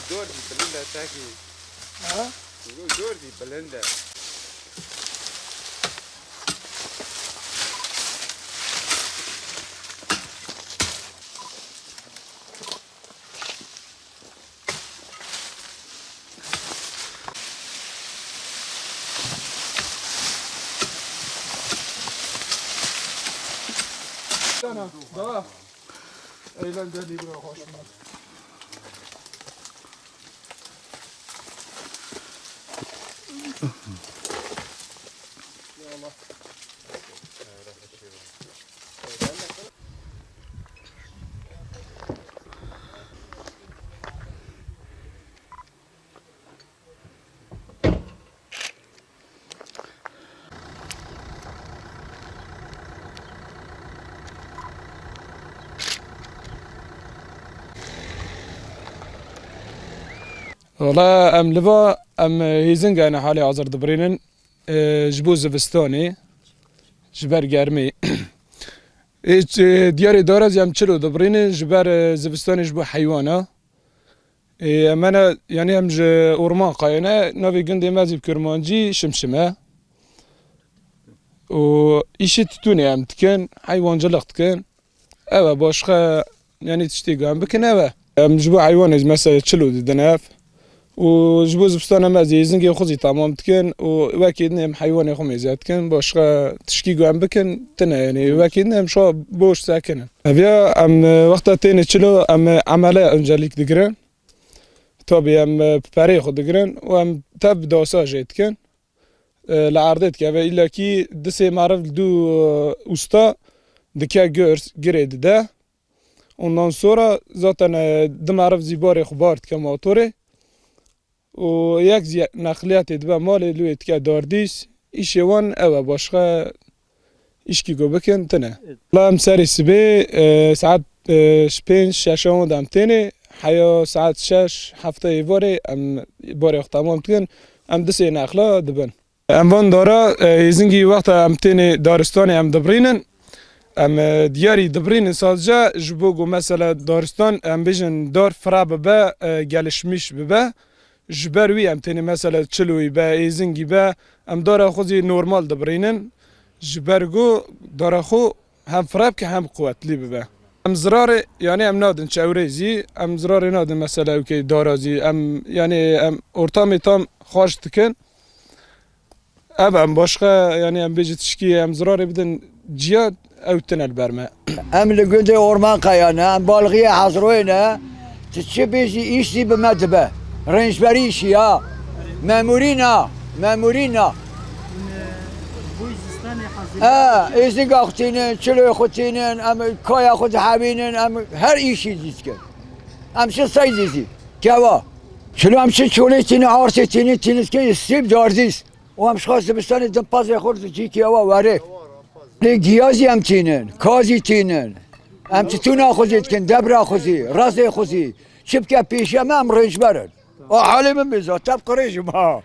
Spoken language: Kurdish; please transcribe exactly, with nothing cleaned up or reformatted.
Dor zî bilind e tekî. Ha? Dor zî bilind e. Sana, da. Eğlenceli bir hoş. Wala em li va, em hêzing hene halê hazir dibirînin, e, ji bo zivistanê, ji ber germê. Ê, ç-, diyarê dara zî em çilo dibirînin, ji ber, e, zivistanê ji bo heywana. Ê, em hene, yanî em ji Orman Qayê ne, navê gundê me zî bi kurmancî Şimşim e. Û îşê titûnê em dikin, heywancılık dikin. Ew e, başqa, yanî tiştê ku em bikin ew e. Em ji bo heywanê mesela çilo didin ev. Û ji bo zivistana me zî hêzingê xwe zî temam dikin û wekî din em heywanê xwe mêze dikin. Başqa tişkî ku em bikin tine, yanî wekî din em şo boş sekinin. Ev ya em, e, wexta têne çilo em, e, emele öncelik digirin. Tabii em, e, perê xwe digirin û em tev dasa jê dikin. E, li erdê dikeve. Îlla kî di sê meriv li dû, e, usta dike gir, girê dide. Ondan sonra zaten, e, di meriv zî barê xwe bar dike motorê. Û yek zî nexliyatê dibe malê, li wê dike dardîs. Îşê wan ew e, başqa îşkî ku bikin tine. La em serê sibê, e, saet, e, pênc şeşan de em tênê, heya saet şeş hefta êvarê em barê xwe temam dikin, em di sê nexla dibin. Em van dara, e, hêzingî wexta em tênê daristanê em dibirînin. Em, e, diyarî dibirînin sadece ji bo ku mesela daristan, em bêjin dar fira bibe, e, gelişmiş bibe. Ji ber wî em tênê mesela çiloyî be, hêzingî be, em dara xwe zî normal dibirînin. Ji ber ku dara xwe hem fira bike hem quwetlî bibe. Em zirarê, yanî em nadin çewrê zî, em zirarê nadin mesela ewkê dara zî, em, yanî em ortamê tam xweş dikin. Ev em başqa, yanî em bêjî tişkî em zirarê bidin ciya, ew tine li ber me. Em li gundê Orman Kaya ne, em balixiyê Hezroyê ne, tu çi bêjî îş zî bi me dibe. Rêncberî îşî ya. Memurî na, memurî na. Boy zistanê hazir. E, êzîga xwe tînin, çiloyê xwe tînin, em kaya xwe dihewînin, em her îşî zî dikin. Em çi sey zî zî. Keva. Çilo em çi çolê tînin, arsê tînin, tînin dikin, sîb dardîs. Û em ji xwe zivistanê dimpazê xurt cîkî ewa werê. Lê giya zî em tînin, ka zî tînin. Em titûna xwe zî dikin, debra xwe zî, rezê xwe zî. Çi bike pêşiya me em rêncber in. O halê min bêza, tev qirêj im ha.